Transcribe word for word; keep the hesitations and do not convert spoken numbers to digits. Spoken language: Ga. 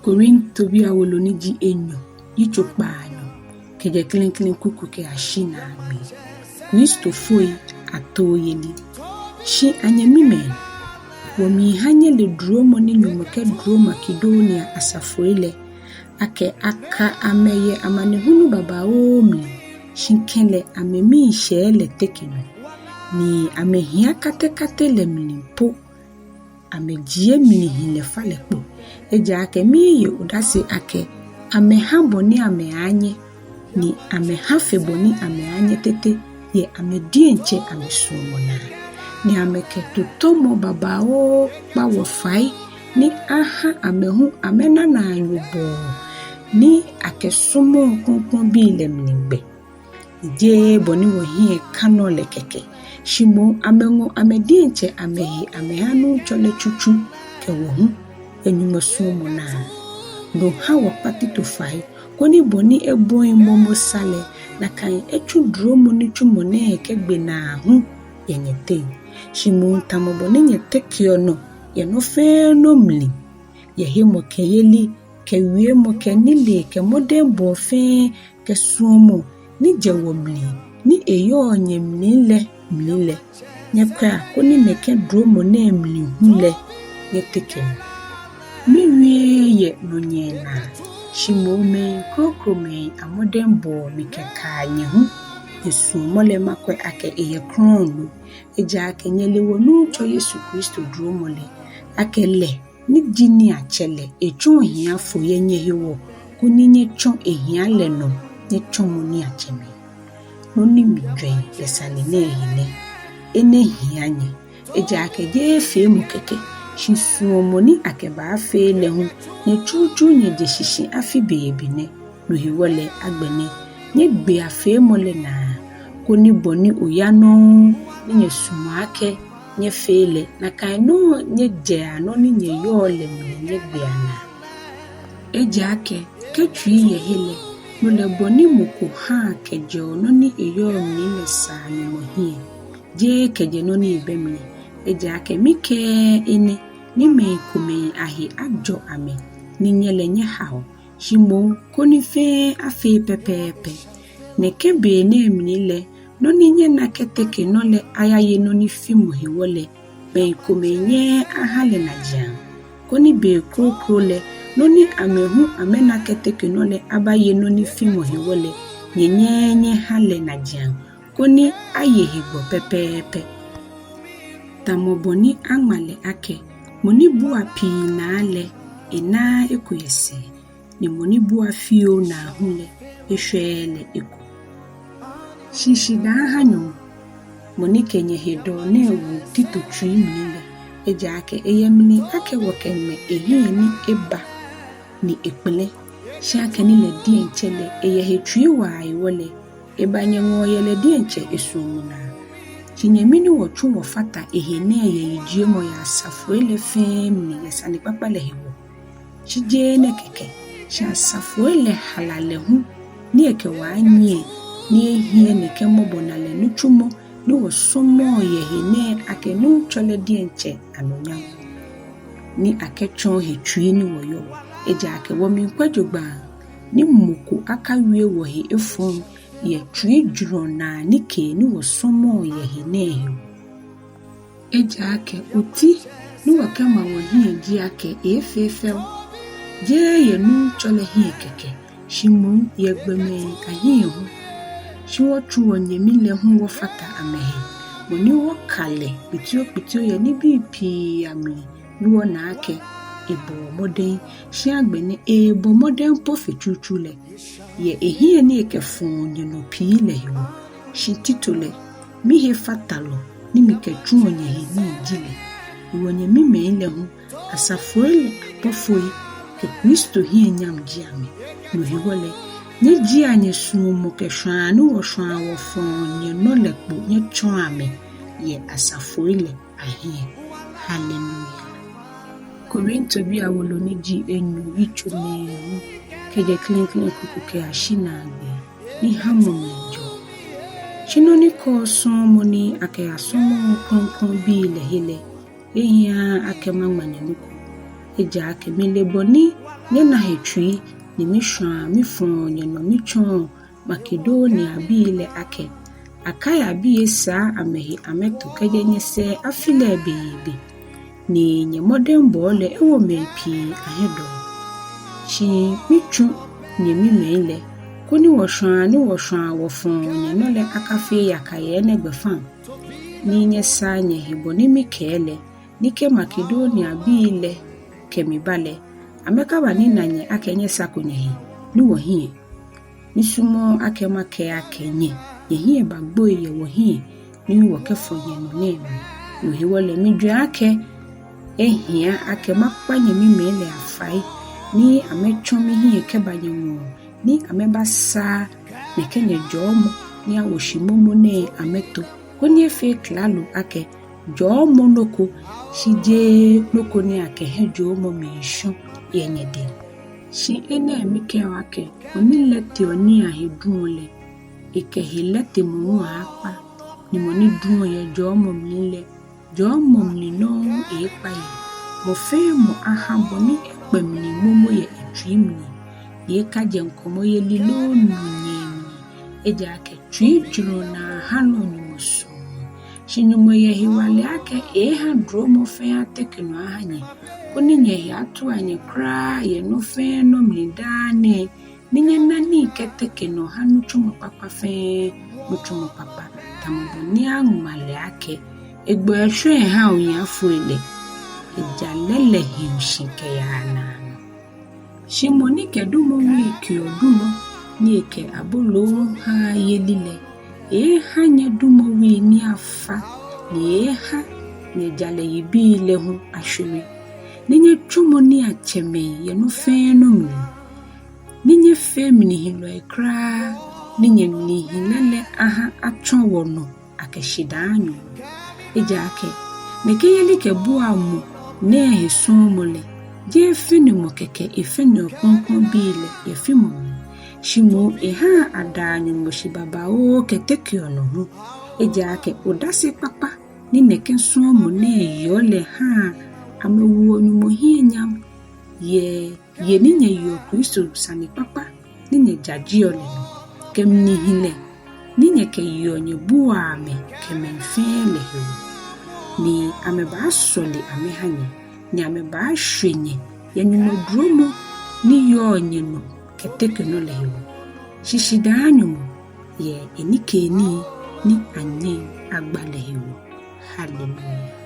Korintobii awolo ni ji enyɔ, yitso kpaanyɔ, kɛjɛ klɛŋklɛŋ kuku kɛyashi naagbee. Kristofoi atooyeli. Shi anyɛmimɛi, wɔmiiha nyɛle duromɔ ni Nyɔŋmɔ kɛduro Makedonia asafoi lɛ, akɛ aka amɛ yɛ amanehulu babaoo mli, shi kɛlɛ amɛmiishɛɛ lɛ teke nɔ, ni amɛhia katekate lɛ mli po amɛjie mlihilɛ falɛ kpo. Ejaakɛ miiye odase akɛ amɛha bɔ ni amɛaanyɛ, ni amɛha fe bɔ ni amɛaanyɛ tete yɛ amɛ diɛŋtsɛ amɛsuɔmɔ naa, ni amɛkɛ tutɔmɔ babaoo kpa wɔ fai ni aha amɛ hu amɛna naanyobɔɔ ni akɛsɔmɔɔ krɔŋkrɔŋbii lɛ mli gbɛ. Ni jeee bɔ ni wɔhiɛ ka nɔ lɛ kɛkɛ, shi moŋ amɛŋɔ amɛ diɛŋtsɛ amɛhe amɛha Nuŋtsɔ lɛ tsutsu kɛ wɔ hu yɛ Nyɔŋmɔ suɔmɔ naa. No ha wɔkpa Tito fai, koni bɔ ni ebɔi momo sa lɛ, nakai etsu duromɔ nitsumɔ nɛɛ kɛgbe naa hu yɛ nyɛteŋ. Shi moŋ tamɔ bɔ ni nyɛtekeɔ nɔ yɛ nɔ fɛɛ nɔ mli, yɛ hemɔkɛyeli kɛ wiemɔ kɛ nilee kɛ mɔdɛŋbɔɔ fɛɛ kɛ suɔmɔ ni jɛ wɔmli ni eyɔɔ nyɛmli lɛ mli lɛ, nyɛkwɛa koni nɛkɛ duromɔ nɛɛ mli hu lɛ nyɛteke nɔ. Miwieee yɛ nɔnyɛɛ naa, shi moŋ mɛi krokomɛi amɔdɛŋbɔɔ mikɛkaa nyɛ hu nyɛsuɔmɔ lɛ makwɛ akɛ eyɛ krɔŋŋ lo. Ejaakɛ nyɛle wɔ Nuŋtsɔ Yesu Kristo duromɔ lɛ, akɛ lɛ ni ji niiatsɛ lɛ etsɔ ohiafo yɛ nyɛhewɔ, koni nyɛtsɔ ehia lɛ nɔ nyɛtsɔmɔ niiatsɛmɛi. Nɔ ni mijwɛŋ yɛ sane nɛɛ he nɛ: enɛ hia nyɛ, ejaakɛ jeee feemɔ kɛkɛ, shi suɔmɔ ni akɛbaafee lɛ hu, nyɛ tsutsu nyɛje shishi afi beebe nɛ. No hewɔ lɛ, agbɛnɛ nyɛgbea feemɔ lɛ naa, koni bɔ ni oya nɔŋŋ ni nyɛsumɔɔ akɛ nyɛfee lɛ, nakai nɔŋŋ nyɛjɛa nɔ ni nyɛyɔɔ lɛ mli nyɛgbea naa. Ejaakɛ kɛ tsui yɛ he lɛ, no lɛ bɔ ni mɔ ko haa kɛjɛɔ nɔ ni eyɔɔ mli lɛ saa Nyɔŋmɔ hiɛ, jeee kɛjɛ nɔ ni ebɛ mli. Ejaakɛ mikɛɛɛ enɛ ni mɛi komɛi ahe ajɔ amɛ, ni nyɛ lɛ nyɛhao, shi moŋ koni fɛɛ afee pɛpɛɛpɛ. Nɛkɛ be nɛɛ mli lɛ, nɔ ni nyɛna kɛteke nɔ lɛ ayaye nɔ ni fimɔ hewɔ lɛ, mɛi komɛi nyɛɛɛ aha lɛ najiaŋ, koni be kroko lɛ, nɔ ni amɛ hu amɛna kɛteke nɔ lɛ abaye nɔ ni fimɔ hewɔ lɛ, nyɛnyɛɛɛ nyɛha lɛ najiaŋ, koni aye hegbɔ pɛpɛɛpɛ. Tamɔ bɔ ni aŋma lɛ akɛ: Mɔ ni bua pii naa lɛ, enaaa eko yɛ sɛɛ, ni mɔ ni bua fioo naa hu lɛ, eshwɛɛɛ lɛ eko. Shi shidaa aha Nyɔŋmɔ, mɔ ni kɛ nyɛhedɔɔ nɛɛ wo Tito tsui mli lɛ, ejaakɛ eyɛ mli akɛ wɔkɛŋmɛ ehiɛ ni eba ni ekpɛlɛ, shi akɛni lɛ diɛŋtsɛ lɛ eyɛ he tsui waa hewɔ lɛ, eba nyɛŋɔɔ yɛ lɛ diɛŋtsɛ esuɔmɔ naa. Shi nyɛmi ni wɔtsu wɔfata ehe nɛɛ yɛ yijiemɔ yɛ asafoi lɛ fɛɛ mli yɛ sanekpakpa lɛ hewɔ. Shi jeee enɛ kɛkɛ, shi asafoi lɛ hala lɛ hu ni ekɛ wɔ anyiɛ, ni ehiɛ nɛkɛ mɔbɔnalɛ nitsumɔ ni wɔsɔmɔɔ yɛ he nɛɛ akɛ Nuŋtsɔ lɛ diɛŋtsɛ anunyam, ni akɛtsɔɔ he tsui ni wɔyɔɔ. Ejaakɛ wɔmiikwɛ jogbaŋŋ ni mɔ ko akawie wɔhe efɔŋ yɛ tsuijurɔ naa nikee ni wɔsɔmɔɔ yɛ he nɛɛ hewɔ. Ejaakɛ oti ni wɔkɛma wɔhiɛ ji akɛ eefee fɛo, jeee yɛ Nuŋtsɔ lɛ hiɛ kɛkɛ, shi moŋ yɛ gbɔmɛi ahiɛ hu. Shi wɔtsu wɔnyɛmi lɛ hu wɔfata amɛhe, mɔ ni wɔka lɛ kpitiokpitio yɛ nibii pii amli, ni wɔna akɛ ebɔɔ mɔdɛŋ, shi agbɛnɛ eebɔ mɔdɛŋ po fe tsutsu lɛ, yɛ ehiɛ ni ekɛfɔɔ nyɛnɔ pii lɛ hewɔ. Shi Tito lɛ, mihefatalɔ ni mikɛtsuɔ nyɛhe nii ji lɛ. Ni wɔnyɛmimɛi lɛ hu, asafoi lɛ abɔfoi kɛ Kristo hiɛnyam ji amɛ. No hewɔ lɛ, nyɛjiea nyɛsuɔmɔ kɛ shwaa ni wɔshwaa wɔfɔɔ nyɛnɔ lɛ kpo nyɛtsɔɔa amɛ yɛ asafoi lɛ ahiɛ. Haleluya. Korintobii awolo ni ji enyɔ, yitso nɛɛhu, kɛjɛ klɛŋklɛŋ kuku kɛyashi naagbee. Ni ha mɔ mli jɔ. Shi nɔ ni kɔɔ sɔɔmɔ ni akɛyasɔmɔɔ krɔŋkrɔŋbii lɛ he lɛ, ehiaaa akɛ maŋma nyɛ nɔ ko. Ejaakɛ mile bɔ ni nyɛna he tsui, ni mishwaa mifɔɔ nyɛnɔ mitsɔɔ Makedoniabii lɛ akɛ, Akaiabii esaa amɛhe amɛto kɛjɛ nyɛsɛɛ afi lɛ beebe, ni nyɛmɔdɛŋbɔɔ lɛ ewo mɛi pii ahiɛdɔɔ. Shi mitsu nyɛmimɛi lɛ, koni wɔshwaa ni wɔshwaa wɔfɔɔ nyɛnɔ lɛ akafee yaka yɛ enɛ gbɛfaŋ, ni nyɛsaa nyɛhe bɔ ni mikɛɛ lɛ, ni kɛ Makedoniabii lɛ kɛ mi ba lɛ, amɛkabanina nyɛ akɛ nyɛsako nyɛhe ni wɔhiɛ. Misumɔɔɔ akɛ makɛɛ akɛ nyɛ, nyɛhiɛ bagboi yɛ wɔhiɛ ni wɔkɛfɔ nyɛnɔ nɛɛ mli. No hewɔ lɛ mijwɛŋ akɛ ehia akɛ makpa nyɛmimɛi lɛ afai, ni amɛtsɔ mihiɛ kɛba nyɛŋɔɔ, ni amɛbasaa nɛkɛ nyɛjɔɔmɔ ni awo shi momo nɛɛ amɛto, koni efee klalo akɛ jɔɔmɔ nɔ ko, shi jeee nɔ ko ni akɛ hiɛjoomɔ miishɔ yɛ nyɛdɛŋ. Shi enɛ mikɛɔ akɛ, mɔ ni lɛteɔ nii ahe duɔ lɛ, ekɛ helɛtemɔ hu aaakpa, ni mɔ ni duɔ yɛ jɔɔmɔ mli lɛ, jɔɔmɔ mli nɔŋŋ eeekpa yɛ. Mɔ fɛɛ mɔ aha bɔ ni ekpɛ mli momo yɛ etsui mli, ni ekajɛ ŋkɔmɔyeli loo nɔnyɛɛ mli. Ejaakɛ tsuijurɔ naa halɔ Nyɔŋmɔ sumɔɔ. Shi Nyɔŋmɔ yɛ hewalɛ akɛ eeeha dromɔ fɛɛ ateke nɔ aha nyɛ, koni nyɛhe atua nyɛ kwraa yɛ nɔ fɛɛ nɔ mli daa nɛɛ, ni nyɛna nii kɛteke nɔ ha nitsumɔ kpakpa fɛɛ nitsumɔ kpakpa, tamɔ bɔ ni aŋma lɛ akɛ, Egbɔ eshwɛ eha ohiafoi lɛ, ejalɛ lɛ hiɔ shi kɛyaa naanɔ. Shi mɔ ni kɛ dumɔ wui keɔ dumɔ, ni ekɛ aboloo haa yeli lɛ, eeeha nyɛ dumɔ wui ni afa, ni eeeha nyɛjalɛ yibii lɛ hu ashwere. Ni nyɛtsɔmɔ niiatsɛmɛi yɛ nɔ fɛɛ nɔ mli. Ni nyɛfee mlihilɔi kwraa, ni nyɛmlihilɛ lɛ aha atsɔ wɔnɔ akɛ shidaa Nyɔŋmɔ. Ejaakɛ nɛkɛ yelikɛbuamɔ nɛɛ he sɔɔmɔ lɛ, jeee fɛnemɔ kɛkɛ efɛneɔ krɔŋkrɔŋbii lɛ yɛ fimɔ mli, shi moŋ ehaa adaa Nyɔŋmɔ shi babaoo kɛtekeɔ nɔ hu. Ejaakɛ odase kpakpa ni nɛkɛ sɔɔmɔ nɛɛ yeɔ lɛ haa amɛwoɔ Nyɔŋmɔ hiɛ nyam yɛ ye ni nyɛyeɔ Kristo sanekpakpa ni nyɛjajeɔ lɛ nɔ, kɛ mlihilɛ ni nyɛkɛyeɔ nyɛbuaa amɛ kɛ mɛi fɛɛ lɛ hewɔ. Ni amɛbaasɔle amɛha nyɛ, ni amɛbaashwe nyɛ yɛ Nyɔŋmɔ dromɔ ni yɔɔ nyɛnɔ kɛteke nɔ lɛ hewɔ. Shi shidaa Nyɔŋmɔ yɛ enikeenii ni anyɛŋ agba lɛ hewɔ. Hallelujah.